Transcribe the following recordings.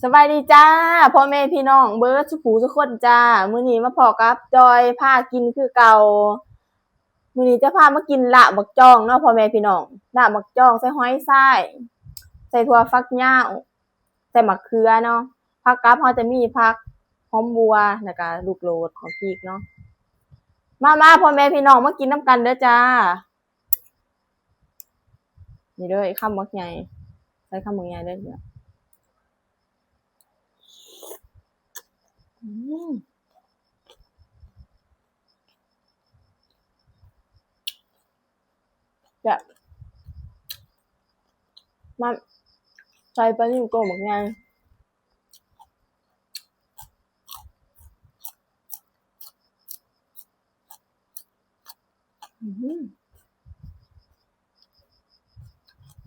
ສະບາຍດີຈ້າ ພໍ່ແມ່ພີ່ນ້ອງເບິດສູ່ຜູ້ສູ່ຄົນຈ້າ. ມື້ນີ້ມາພໍ້ກັບຈ່ອຍພາກິນຄືເກົ່າ. ມື້ນີ້ຈະພາມາກິນລາບບັກຈອງເນາະ ພໍ່ແມ່ພີ່ນ້ອງ. ລາບບັກຈອງໃສ່ຫອຍຊາຍ, ໃສ່ຖົ່ວຝັກຍາວ, ໃສ່ໝາກເຂືອເນາະ. ຜັກກັບເຮົາຈະມີຜັກຫອມບົ່ວ ແລ້ວກະລູກໂດດ ໝາກພິກເນາະ. ມາໆ ພໍ່ແມ່ພີ່ນ້ອງ ມາກິນນຳກັນເດີຈ້າ. ນີ້ເດີ ຄຳບັກໃຫຍ່ ໃສ່ຄຳບັກໃຫຍ່ເດີ. ອືມ ແຊບ. ມາ ໃສ່ປານິນໂກບັກໃຫຍ່. ອືມ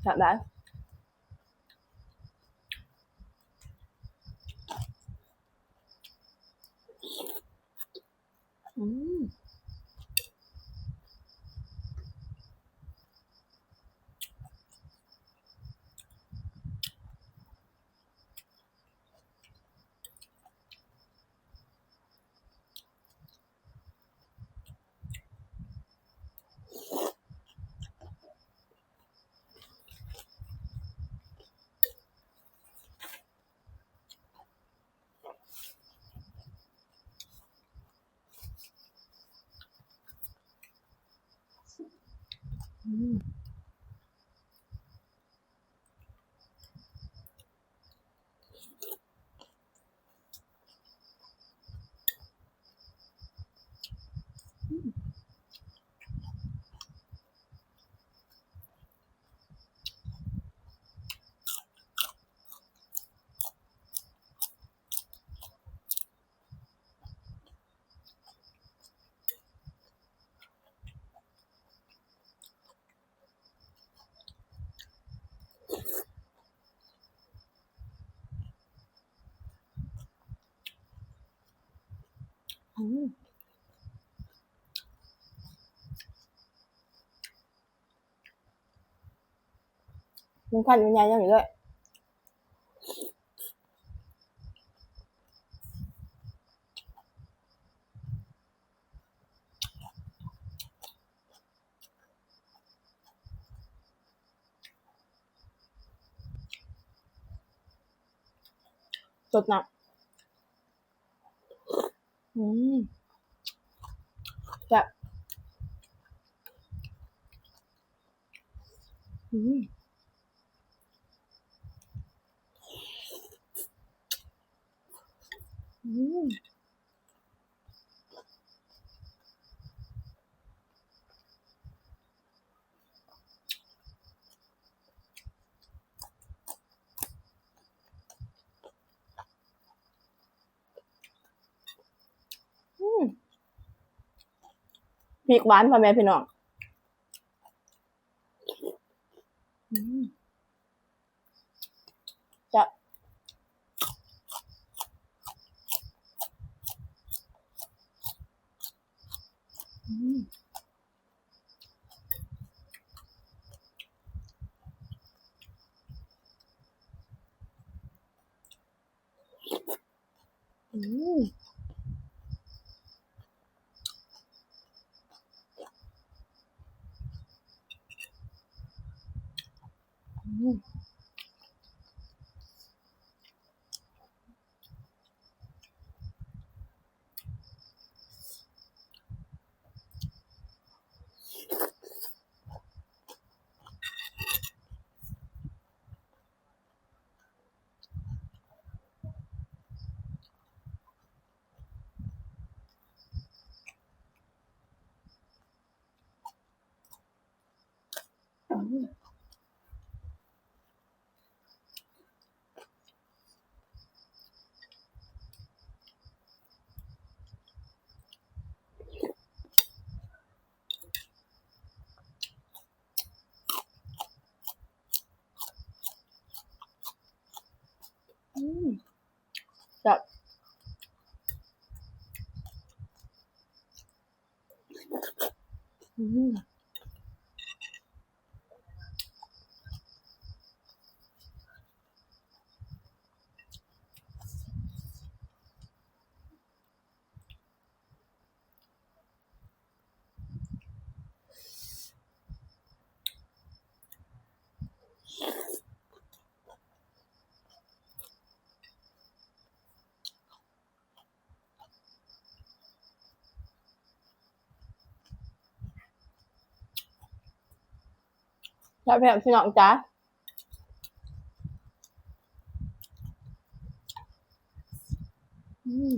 ແຊບຫຼາຍ. ອືມ ອືມ ອືມ ມັນພັນໃຫຍ່ໆ ຍັງອີກເລີຍ. ສົດນະ. ອືມ ແຊບ. ອືມ ອືມ ອືມ ພິກຫວານ ພໍ່ແມ່ພີ່ນ້ອງ. ອືມ ແຊບ. ອືມ ອືມ ອືມ. ອືມ ແຊບ. ອືມ. ແຊບໆ ພີ່ນ້ອງຈ້າ. ອືມ.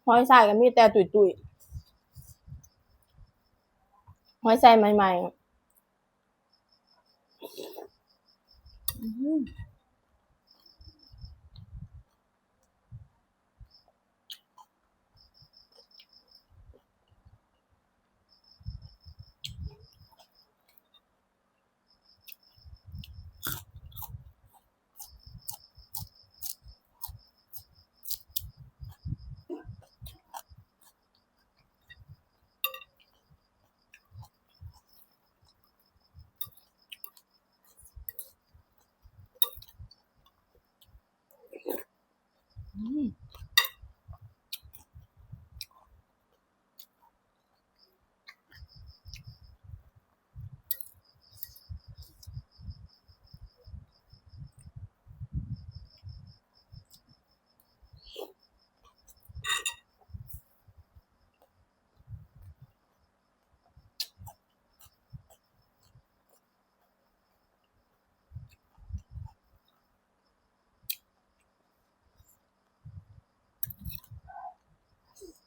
ຫອຍຊາຍກໍມີແຕ່ຕຸ້ຍໆ ຫອຍຊາຍໃໝ່ໆ. ອືມ. ອືມ.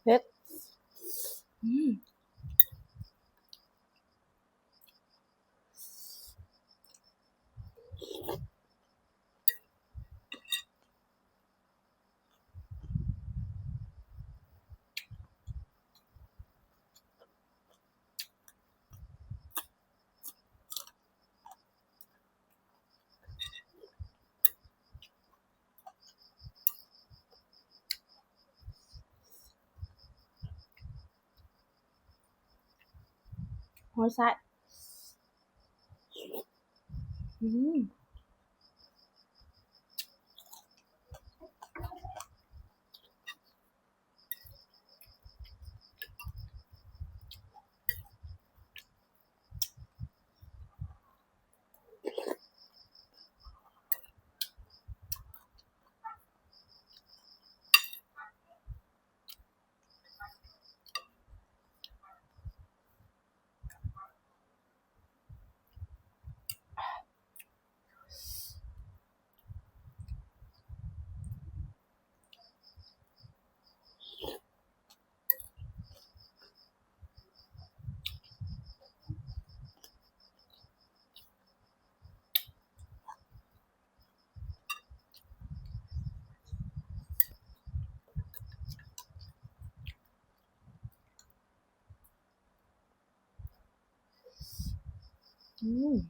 ເຜັດ. ອືມ. ໂອ້ຍ ແຊບ. ອືມ. ອືມ. ອ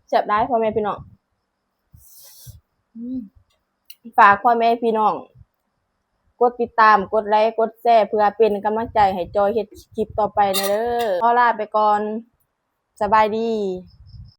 ແຊບຫຼາຍພໍ່ແມ່ພີ່ນ້ອງ. ອືມ ຝາກພໍ່ແມ່ພີ່ນ້ອງ ກົດຕິດຕາມ ກົດໄລ ກົດແຊ ເພື່ອເປັນກຳລັງໃຈໃຫ້ຈອຍເຮັດຄລິບຕໍ່ໄປແດ່ເດີ. ຂໍລາໄປກ່ອນ. ສະບາຍດີ.